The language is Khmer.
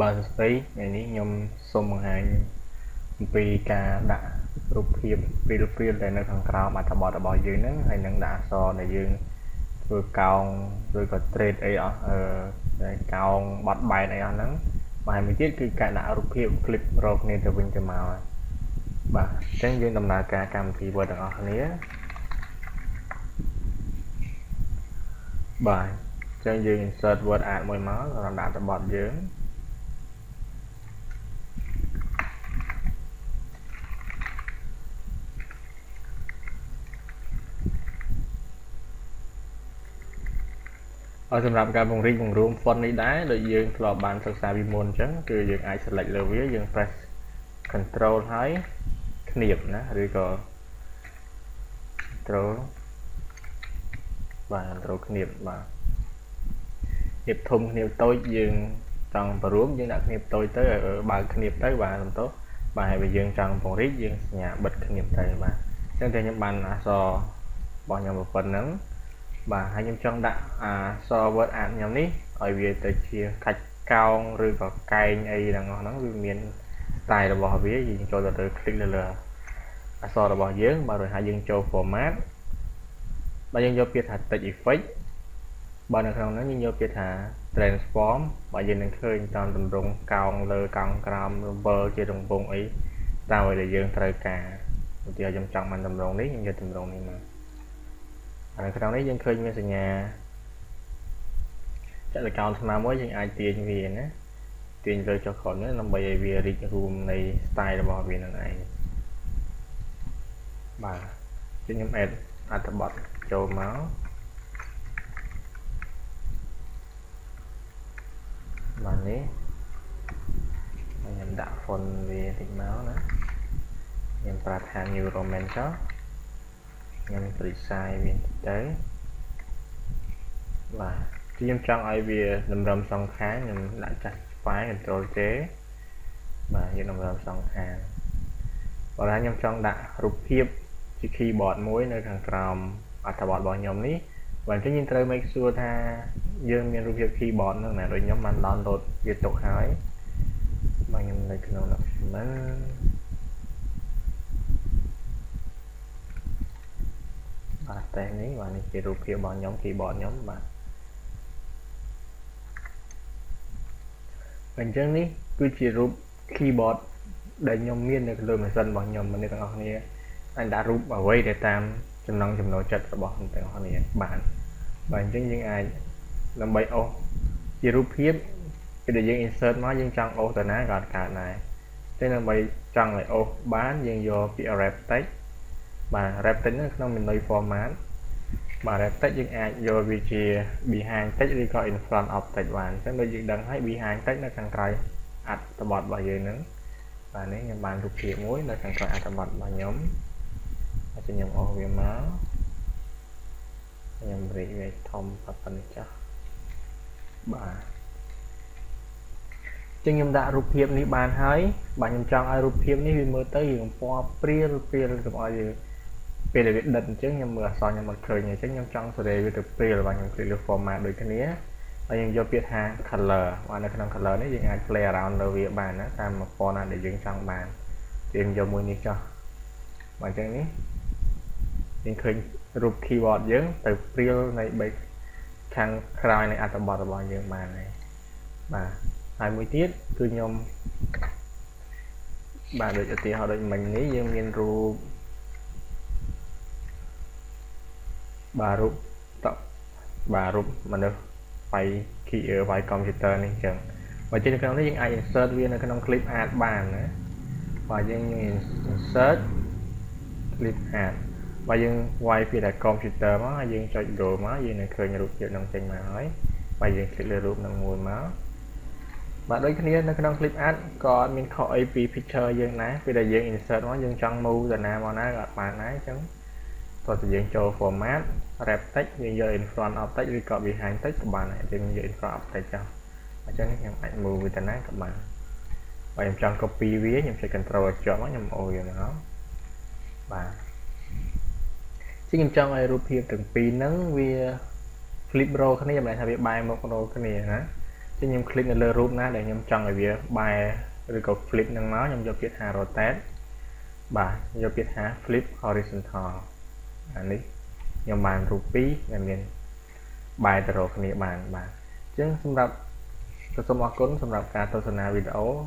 បាទសួស្តីថ្ងៃនេះខ្ញុំសូមបង្ហាញអំពីការដាក់រូបភាពព្រាលៗដែលនៅខាងក្រោមអត្ថបទរបស់យើងហ្នឹងហើយនឹងដាក់អក្សរដែលយើងធ្វើកោងឬក៏ trade អីអស់តែកោងបត់បែនអីអស់ហ្នឹងបាទមួយទៀតគឺការដាក់រូបភាព clip រកគ្នាទៅវិញទៅមកបាទអញ្ចឹងយើងដំណើរការកម្មវិធី Word ទាំងអស់គ្នាបាទអញ្ចឹងយើង insert word art មួយមកសម្រាប់ដាក់អត្ថបទយើងហើយសម្រាប់ការពង្រីកពង្រួម font នេះដែរដូចយើងធ្លាប់បានសិក្សាពីមុនអញ្ចឹងគឺយើងអាច select លើវាយើង press control ហើយឃ្នៀបណាឬក៏ control បាទ control ឃ្នៀបបាទឃ្នៀបធំឃ្នៀបតូចយើងចង់បរួមយើងដាក់ឃ្នៀបតូចទៅបើកឃ្នៀបទៅបាទសំទោសបាទហើយបើយើងចង់ពង្រីកយើងសញ្ញាបិទឃ្នៀបទៅបាទអញ្ចឹងតែខ្ញុំបានអក្សររបស់ខ្ញុំប៉ុណ្្នឹងបាទហើយខ្ញុំចង់ដាក់អក្សរ word art ខ្ញុំនេះឲ្យវាទៅជាកាច់កោងឬក៏កែងអីទាំងអស់ហ្នឹងវាមាន style របស់វាយើងចូលទៅលើ click លើលើអក្សររបស់យើងបាទរួចហើយយើងចូល format បាទយើងយកពាក្យថា text effect បាទនៅក្នុងហ្នឹងយើងយកពាក្យថា transform បាទយើងនឹងឃើញតាមទម្រង់កោងលើកោងក្រោមវិលជារង្វង់អីតាមអ្វីដែលយើងត្រូវការឧទាហរណ៍ខ្ញុំចង់បានទម្រង់នេះខ្ញុំយកទម្រង់នេះមកនៅក្នុងនេះយើងឃើញមានសញ្ញាចលកោណស្មើមួយយើងអាចទាញវាណាទាញលើចុះក្រោមនេះដើម្បីឲ្យវារីករួមនៃ style របស់វានឹងឯងបាទខ្ញុំ add អត្ថបទចូលមកបាទនេះខ្ញុំដាក់ font វាតិចមកណាខ្ញុំប្រើថា New Roman ចុះខ្ញុំ resize វាតិចទៅបាទខ្ញុំចង់ឲ្យវាតម្រឹមសងខាងខ្ញុំដាក់ justify control J បាទយើងតម្រឹមសងខាងបើថាខ្ញុំចង់ដាក់រូបភាពជា keyboard មួយនៅខាងក្រោមអត្ថបទរបស់ខ្ញុំនេះបាទអញ្ចឹងយើងត្រូវ make sure ថាយើងមានរូបភាព keyboard ហ្នឹងណាដូចខ្ញុំបាន download វាទុកហើយបាទខ្ញុំនៅក្នុង document បាទតែនេះបាទនេះជារូបភាពរបស់ខ្ញុំ keyboard ខ្ញុំបាទអញ្ចឹងនេះគឺជារូប keyboard ដែលខ្ញុំមាននៅលើម៉ាស៊ីនរបស់ខ្ញុំអ្នកទាំងអស់គ្នាអាចដាក់រូបអ្វីដែលតាមចំណង់ចំណូលចិត្តរបស់អ្នកទាំងអស់គ្នាបានបាទអញ្ចឹងយើងអាចដើម្បីអូសជារូបភាពពេលដែលយើង insert មកយើងចង់អូសទៅណាក៏អត់កើតដែរអញ្ចឹងដើម្បីចង់ឲ្យអូសបានយើងយកពាក្យ wrap text បាទ wrap text ហ្នឹងក្នុង menu format បាទ wrap text យើងអាចយកវាជា behind text ឬក៏ in front of text បានអញ្ចឹងដូចយើងដឹងហើយ behind text នៅខាងក្រោយអត្ថបទរបស់យើងហ្នឹងបាទនេះខ្ញុំបានរូបភាពមួយនៅខាងក្រោយអត្ថបទរបស់ខ្ញុំហើយខ្ញុំអូសវាមកខ្ញុំរីកវាធំប៉ុណ្ណេះចាស់បាទចឹងខ្ញុំដាក់រូបភាពនេះបានហើយបាទខ្ញុំចង់ឲ្យរូបភាពនេះវាមើលទៅរៀងពណ៌ព្រាលព្រាលកុំឲ្យវាពេលដែលវាដិតអញ្ចឹងខ្ញុំមើលអក្សរខ្ញុំអត់ឃើញអញ្ចឹងខ្ញុំចង់សេរីវាទៅព្រាលបាទខ្ញុំ click លើ format ដូចគ្នាហើយយើងយកពាក្យថា color បាទនៅក្នុង color នេះយើងអាច play around លើវាបានណាតាមពណ៌ណាដែលយើងចង់បានយើងយកមួយនេះចុះបាទអញ្ចឹងនេះយើងឃើញរូប keyboard យើងទៅព្រាលនៃ back ខាងក្រោយនៃអត្ថបទរបស់យើងបានហើយបាទហើយមួយទៀតគឺខ្ញុំបាទដូចឧទាហរណ៍ដូចមិញនេះយើងមានរូបបាទរូបតបាទរូបមនុស្សវាយ key វាយកុំព្យូទ័រនេះអញ្ចឹងបើជានៅក្នុងនេះយើងអាច insert វានៅក្នុង clip art បានណាបាទយើង insert clip art បើយើងវាយពីតែ computer មកហើយយើងចុច go មកយើងនឹងឃើញរូបភាពនឹងចេញមកហើយបើយើង click លើរូបនឹងមួយមកបាទដូចគ្នានៅក្នុង clip art ក៏អត់មានខុសអីពី picture យើងដែរពេលដែលយើង insert មកយើងចង់ move ទៅណាមកណាក៏អត់បានដែរអញ្ចឹងតោះតែយើងចូល format wrap text យើងយក in front of text ឬក៏ behind text ក៏បានដែរយើងយក in front of text ចុះអញ្ចឹងខ្ញុំអាច move វាទៅណាក៏បានបើខ្ញុំចង់ copy វាខ្ញុំចុច control ឲ្យជាប់មកខ្ញុំអូសវាមកបាទជាខ្ញុំចង់ឲ្យរូបភាពទាំងពីរហ្នឹងវា flip row គ្នាមិនថាវាបែរមុខរោគ្នាណា ចឹងខ្ញុំ click នៅលើរូបណាដែលខ្ញុំចង់ឲ្យវាបែរឬក៏ flip នឹងមកខ្ញុំយកពាក្យថា rotate បាទយកពាក្យថា flip horizontal អានេះខ្ញុំបានរូបពីរដែលមានបែរទៅរកគ្នាបានបាទអញ្ចឹងសម្រាប់ក៏សូមអរគុណសម្រាប់ការទស្សនាវីដេអូ។